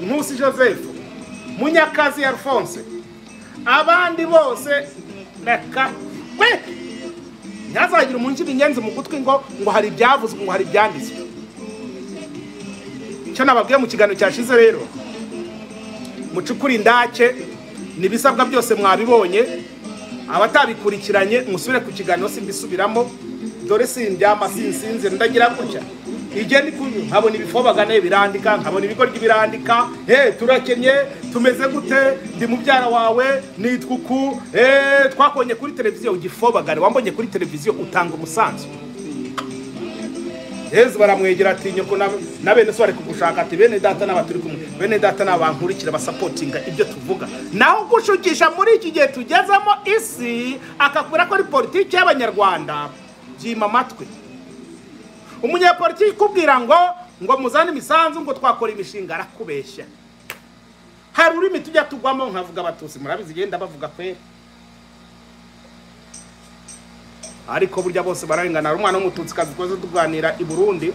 Nkusi Joseph, Munyakazi Alphonse, abandi bose reka we ntazagira umuntu inyenzi mu gutwi ngo hari ibyavuzwe, ngo hari ibyanditswe. Icyo nababwiye mu kiganiro cyashize rero, mucukure indake, nibisabwa byose mwabibonye. Abatabikurikiranye musubire ku kiganiro, simbisubiramo, dore sindyama sinsinzira, ndagira gutya ije ndi kunywa nkabona ibifobagane birandika, nkabona ibigoryi birandika, turakennye, tumeze gute, ndi mubyara wawe, nitwa uku, twakonye kuri televiziyo. Ugifobagane wambonye kuri televiziyo utanga umusanzu. Yezu baramwegera ati nyoko na bene so bari kugushaka, ati bene data n'abaturi kumwe, bene data n'abankurikira basapotinga ibyo tuvuga. Naho gushukisha muri iki gihe tugezemo isi akakubwira ko ari politiki y'abanyarwanda, byima amatwi. Umunyapolitiki kubwira ngo muzane imisanzu ngo twakora imishinga, arakubeshya. Hari ururimi tujya tugwamo nkavuga abatutsi, murabizi genda bavuga kwera, ariko burya bose bararengana. Hari umwana w'umututsi kazi twaze tuganira i Burundi,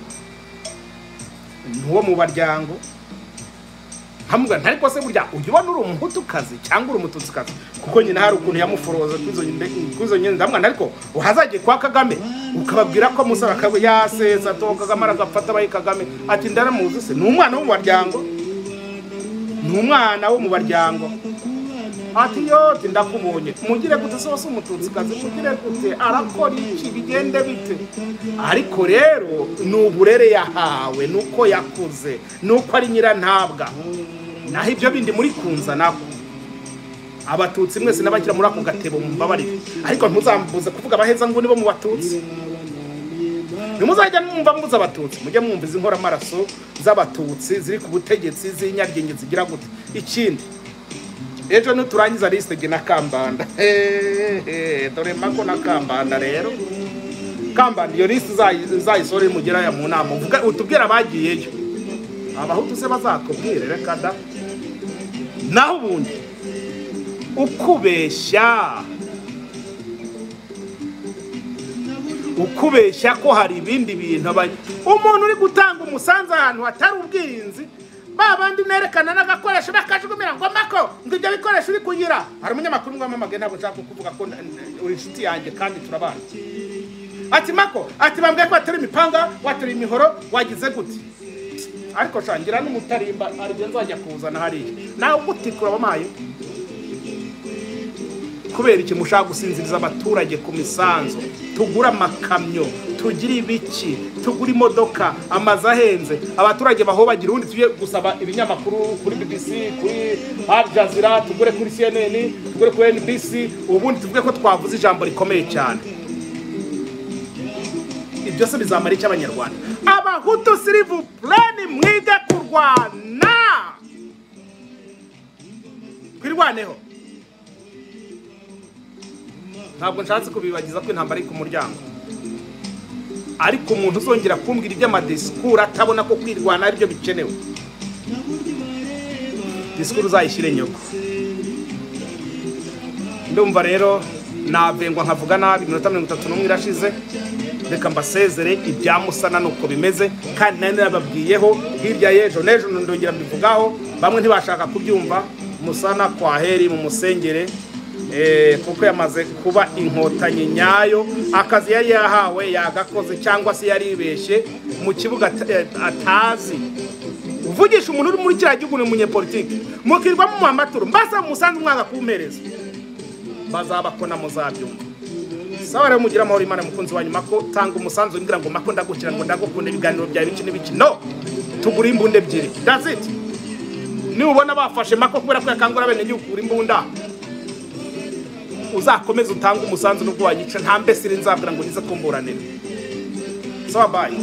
nuwo mu baryango, nkamubwira nti ariko se burya ujya ubona uri umuhutukazi cyangwa uri umututsikazi? Kuko nyina hari ukuntu yamuforoza kwizo nyine. Ndamwana ariko uhazagiye kwa Kagame ukababwira ko Musa akaba yaseza to Kagame aragafata bayi Kagame, ati ndaramuzi se, ni umwana wo mu baryango, ni umwana wo mu baryango. Ati yo ndakubonye, mugire gute se wose umututsikazi, mugire gute, arakora iki, bigende bite? Ariko rero ni uburere yahawe, nuko yakuze, nuko ari nyirantabwa. Naho ibyo bindi muri kunza nako abatutsi mwese n'abakira muri ako gatebo mumbabarire, ariko ntuzambuze kuvuga abaheza ngo nibo mu batutsi. Ntimuzajya mwumva mbuza abatutsi, mujye mwumva izi nkoramaraso z'abatutsi ziri ku butegetsi z'inyaryenge zigira gute. Ikindi, ejo nuturangiza liste ge na Kambanda, dore mako na Kambanda rero, Kambanda iyo liste uzayisore mugera ya mu nama, uvuga utubwira abagiyeyo, abahutu se bazakubwire reka da. Naho ubundi ukubeshya ko hari ibindi bintu, umuntu uri gutanga umusanzu ahantu hatari ubwirinzi, babandi nerekana n'agakoresho bakajugumira ngo mako ngo ibyo bikoresho uri kugira. Hari umunyamakuru ngo amamage, ntabwo nshaka kuvuga ko uri inshuti yanjye kandi turabana, ati mako, ati bambwiye ko watera imipanga, watera imihoro, wagize gute? Ariko shangira n'umutarimba aribyo nzajya kuzana hariya, nawe ugutikura bamaye. Kubera iki mushaka gusinziriza abaturage ku misanzu? Tugura amakamyo, tugira ibiki, tugura imodoka, amazu ahenze, abaturage bahobagira. Ubundi tujye gusaba ibinyamakuru kuri BBC, kuri Al Jazeera, tugure kuri CNN, tugure kuri NBC, ubundi tuvuge ko twavuze ijambo rikomeye cyane. Ibyo se bizamara iki abanyarwanda? Abahutu s'il vous plaît, mwige kurwana, twirwaneho. Ntabwo nshatse kubibagiza ko intambara iri ku muryango, ariko umuntu uzongera kumbwira iby'amadisikuru atabona ko kwirwana aribyo bikenewe, disikuru uzayishyire nyoko. Ndumva rero navengwa nkavuga nabi, iminota 31 irashize, reka mbasezere. Ibya Musana nuko bimeze, kandi nari nababwiyeho hirya y'ejo n'ejo ndongera mbivugaho, bamwe ntibashaka kubyumva. Musana kwa heri mu musengere, kuko yamaze kuba inkotanyi nyayo. Akazi yari yahawe yagakoze, cyangwa se yaribeshye mu kibuga atazi. Uvugisha umuntu uri muri kiriya gihugu ni umunyepolitiki, mukirwa mu amaturo mbasa musanze umwanga kumpereza, bazabakona muzabyumva. Sawa rero, mugira amahoro. Imana mukunzi wanyu mako, tanga umusanzu ngira ngo mako ndagukira, ngo ndagukunda ibiganiro bya biki n'ibiki. No, tugura imbunda ebyiri, that's it. Niubona bafashe mako kubera ko yakangura bene gihugu kugura imbunda, uzakomeza utange umusanzu nubwo wayica, nta mbesire nzabwira ngo nize kumburanira. Sawa, bye.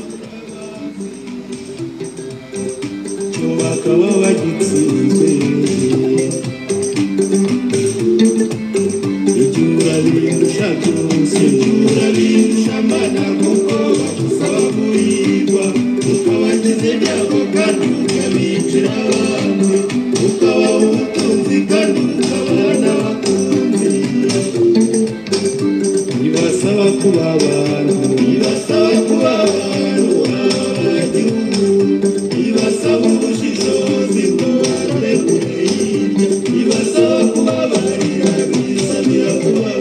Bakaba bagitsinze icyo urabindusha byose, urabindusha mana, kuko bagusaba guhigwa, ukabagize ibyago kandi ukabicira abandi.